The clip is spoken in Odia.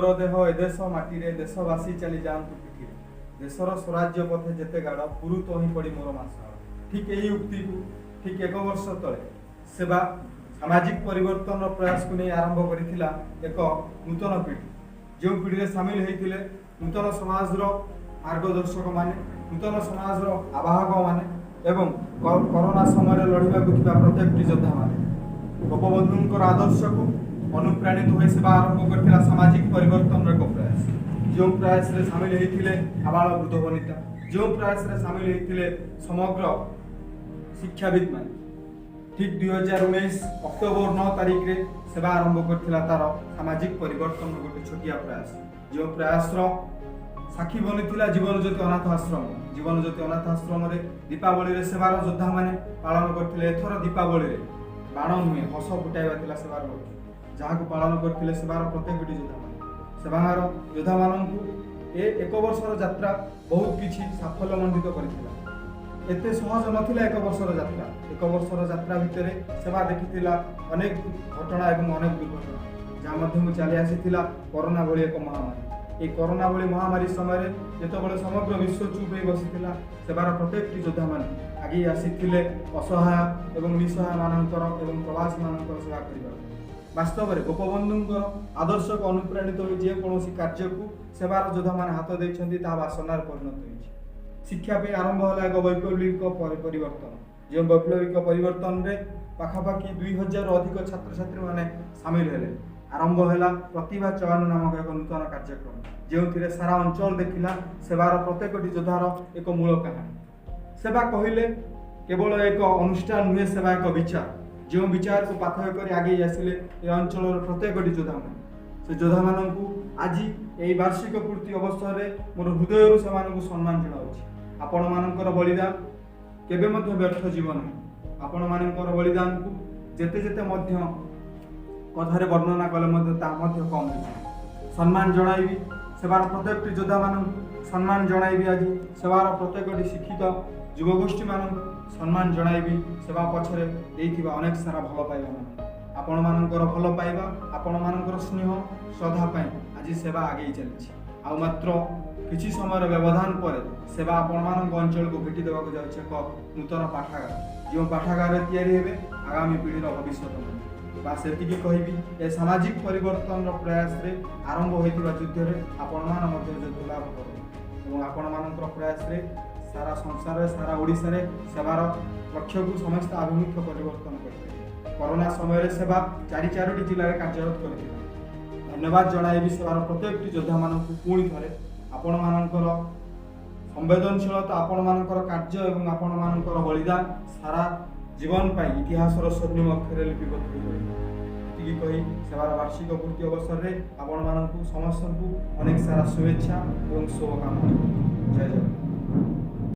ମୋର ଦେହ ଏଦେଶ ମାଟିରେ, ଦେଶବାସୀ ଚାଲି ଯାଆନ୍ତୁ ପିଠିରେ, ଦେଶର ସ୍ୱରାଜ୍ୟ ପଥେ ଯେତେ ଗାଡ଼, ପୁରୁ ତହିଁ ପଡ଼ି ମୋର ମାଂସ ହାଡ଼। ଠିକ୍ ଏହି ଉକ୍ତିକୁ ଠିକ୍ ଏକ ବର୍ଷ ତଳେ ସେବା ସାମାଜିକ ପରିବର୍ତ୍ତନର ପ୍ରୟାସକୁ ନେଇ ଆରମ୍ଭ କରିଥିଲା ଏକ ନୂତନ ପିଢ଼ି, ଯେଉଁ ପିଢ଼ିରେ ସାମିଲ ହୋଇଥିଲେ ନୂତନ ସମାଜର ମାର୍ଗଦର୍ଶକମାନେ, ନୂତନ ସମାଜର ଆବାହକମାନେ ଏବଂ କରୋନା ସମୟରେ ଲଢ଼ିବାକୁ ଥିବା ପ୍ରତ୍ୟେକଟି ଯୋଦ୍ଧାମାନେ। ଗୋପବନ୍ଧୁଙ୍କର ଆଦର୍ଶକୁ ଅନୁପ୍ରାଣିତ ହୋଇ ସେବା ଆରମ୍ଭ କରିଥିଲା ସାମାଜିକ ପରିବର୍ତ୍ତନର ଏକ ପ୍ରୟାସ, ଯେଉଁ ପ୍ରୟାସରେ ସାମିଲ ହୋଇଥିଲେ ଆବାଳ ବୃଦ୍ଧ ବନିତା, ଯେଉଁ ପ୍ରୟାସରେ ସାମିଲ ହୋଇଥିଲେ ସମଗ୍ର ଶିକ୍ଷାବିତ୍ମାନେ। ଠିକ୍ 2019 ଅକ୍ଟୋବର 9 ତାରିଖରେ ସେବା ଆରମ୍ଭ କରିଥିଲା ତାର ସାମାଜିକ ପରିବର୍ତ୍ତନର ଗୋଟେ ଛୋଟିଆ ପ୍ରୟାସ, ଯେଉଁ ପ୍ରୟାସର ସାକ୍ଷୀ ବନିଥିଲା ଜୀବନ ଜ୍ୟୋତି ଅନାଥ ଆଶ୍ରମ। ଜୀବନ ଜ୍ୟୋତି ଅନାଥ ଆଶ୍ରମରେ ଦୀପାବଳିରେ ସେବାର ଯୋଦ୍ଧାମାନେ ପାଳନ କରିଥିଲେ। ଏଥର ଦୀପାବଳିରେ ବାଣ ନୁହେଁ, ହସ ଫୁଟାଇବା ଥିଲା ସେବାର ଲକ୍ଷ୍ୟ, ଯାହାକୁ ପାଳନ କରିଥିଲେ ସେବାର ପ୍ରତ୍ୟେକଟି ଯୋଦ୍ଧାମାନେ। ସେବାର ଯୋଦ୍ଧାମାନଙ୍କୁ ଏ ଏକ ବର୍ଷର ଯାତ୍ରା ବହୁତ କିଛି ସାଫଲ୍ୟମଣ୍ଡିତ କରିଥିଲା। ଏତେ ସହଜ ନଥିଲା ଏକ ବର୍ଷର ଯାତ୍ରା। ଏକ ବର୍ଷର ଯାତ୍ରା ଭିତରେ ସେବା ଦେଖିଥିଲା ଅନେକ ଘଟଣା ଏବଂ ଅନେକ ଦୁର୍ଘଟଣା, ଯାହା ମଧ୍ୟକୁ ଚାଲି ଆସିଥିଲା କରୋନା ଭଳି ଏକ ମହାମାରୀ। ଏହି କରୋନା ଭଳି ମହାମାରୀ ସମୟରେ ଯେତେବେଳେ ସମଗ୍ର ବିଶ୍ୱ ଚୁପ୍ ହୋଇ ବସିଥିଲା, ସେବାର ପ୍ରତ୍ୟେକଟି ଯୋଦ୍ଧାମାନେ ଆଗେଇ ଆସିଥିଲେ ଅସହାୟ ଏବଂ ନିଃସହାୟମାନଙ୍କର ଏବଂ ପ୍ରବାସୀମାନଙ୍କର ସେବା କରିବାକୁ। ବାସ୍ତବରେ ଗୋପବନ୍ଧୁଙ୍କର ଆଦର୍ଶକୁ ଅନୁପ୍ରାଣିତ ହୋଇ ଯେକୌଣସି କାର୍ଯ୍ୟକୁ ସେବାର ଯୋଦ୍ଧାମାନେ ହାତ ଦେଇଛନ୍ତି, ତାହା ବାସନାରେ ପରିଣତ ହୋଇଛି। ଶିକ୍ଷା ପାଇଁ ଆରମ୍ଭ ହେଲା ଏକ ବୈପ୍ଳବିକ ପରିବର୍ତ୍ତନ, ଯେଉଁ ବୈପ୍ଳବିକ ପରିବର୍ତ୍ତନରେ ପାଖାପାଖି 2000ରୁ ଅଧିକ ଛାତ୍ରଛାତ୍ରୀମାନେ ସାମିଲ ହେଲେ। ଆରମ୍ଭ ହେଲା ପ୍ରତିଭା ଚୟନ ନାମକ ଏକ ନୂତନ କାର୍ଯ୍ୟକ୍ରମ, ଯେଉଁଥିରେ ସାରା ଅଞ୍ଚଳ ଦେଖିଲା ସେବାର ପ୍ରତ୍ୟେକଟି ଯୋଦ୍ଧାର ଏକ ମୂଳ କାହାଣୀ। ସେବା କହିଲେ କେବଳ ଏକ ଅନୁଷ୍ଠାନ ନୁହେଁ, ସେବା ଏକ ବିଚାର, ଯେଉଁ ବିଚାରକୁ ପାଥେୟ କରି ଆଗେଇ ଆସିଲେ ଏ ଅଞ୍ଚଳର ପ୍ରତ୍ୟେକଟି ଯୋଦ୍ଧାମାନେ। ସେ ଯୋଦ୍ଧାମାନଙ୍କୁ ଆଜି ଏହି ବାର୍ଷିକ ପୂର୍ତ୍ତି ଅବସରରେ ମୋର ହୃଦୟରୁ ସେମାନଙ୍କୁ ସମ୍ମାନ ଜଣାଉଛି। ଆପଣମାନଙ୍କର ବଳିଦାନ କେବେ ମଧ୍ୟ ବ୍ୟର୍ଥ ଯିବ ନାହିଁ। ଆପଣମାନଙ୍କର ବଳିଦାନକୁ ଯେତେ ଯେତେ ମଧ୍ୟ କଥାରେ ବର୍ଣ୍ଣନା କଲେ ମଧ୍ୟ ତାହା ମଧ୍ୟ କମ୍ ହେଇଯିବ। ସମ୍ମାନ ଜଣାଇବି ସେବାର ପ୍ରତ୍ୟେକଟି ଯୋଦ୍ଧାମାନଙ୍କୁ, ସମ୍ମାନ ଜଣାଇବି ଆଜି ସେବାର ପ୍ରତ୍ୟେକଟି ଶିକ୍ଷିତ ଯୁବଗୋଷ୍ଠୀମାନଙ୍କୁ, ସମ୍ମାନ ଜଣାଇବି ସେବା ପଛରେ ଦେଇଥିବା ଅନେକ ସାରା ଭଲ ପାଇବାମାନଙ୍କୁ। ଆପଣମାନଙ୍କର ଭଲ ପାଇବା, ଆପଣମାନଙ୍କର ସ୍ନେହ ଶ୍ରଦ୍ଧା ପାଇଁ ଆଜି ସେବା ଆଗେଇ ଚାଲିଛି। ଆଉ ମାତ୍ର କିଛି ସମୟର ବ୍ୟବଧାନ ପରେ ସେବା ଆପଣମାନଙ୍କ ଅଞ୍ଚଳକୁ ଭେଟି ଦେବାକୁ ଯାଉଛି ଏକ ନୂତନ ପାଠାଗାର, ଯେଉଁ ପାଠାଗାରରେ ତିଆରି ହେବେ ଆଗାମୀ ପିଢ଼ିର ଭବିଷ୍ୟତ। ବା ସେତିକି କହିବି, ଏ ସାମାଜିକ ପରିବର୍ତ୍ତନର ପ୍ରୟାସରେ ଆରମ୍ଭ ହୋଇଥିବା ଯୁଦ୍ଧରେ ଆପଣମାନେ ମଧ୍ୟ ଯୁଦ୍ଧ ଲାଭ କରନ୍ତୁ ଏବଂ ଆପଣମାନଙ୍କର ପ୍ରୟାସରେ ସାରା ସଂସାରରେ, ସାରା ଓଡ଼ିଶାରେ ସେବାର ଲକ୍ଷ୍ୟକୁ ସମସ୍ତେ ଆଭିମୁଖ୍ୟ ପରିବର୍ତ୍ତନ କରିପାରିବେ। କରୋନା ସମୟରେ ସେବା ଚାରି ଚାରୋଟି ଜିଲ୍ଲାରେ କାର୍ଯ୍ୟରତ କରିଥିଲା। ଧନ୍ୟବାଦ ଜଣାଇବି ସେବାର ପ୍ରତ୍ୟେକଟି ଯୋଦ୍ଧାମାନଙ୍କୁ ପୁଣି ଥରେ। ଆପଣମାନଙ୍କର ସମ୍ବେଦନଶୀଳତା, ଆପଣମାନଙ୍କର କାର୍ଯ୍ୟ ଏବଂ ଆପଣମାନଙ୍କର ବଳିଦାନ ସାରା ଜୀବନ ପାଇଁ ଇତିହାସର ସ୍ୱର୍ଣ୍ଣିମ ଅକ୍ଷରରେ ଲିପିବଦ୍ଧ ହୋଇ ରହିବ। ଏତିକି କହି ସେବାର ବାର୍ଷିକ ପୂର୍ତ୍ତି ଅବସରରେ ଆପଣମାନଙ୍କୁ ସମସ୍ତଙ୍କୁ ଅନେକ ସାରା ଶୁଭେଚ୍ଛା ଏବଂ ଶୁଭକାମନା। ଜୟ ଜଗନ୍ନାଥ।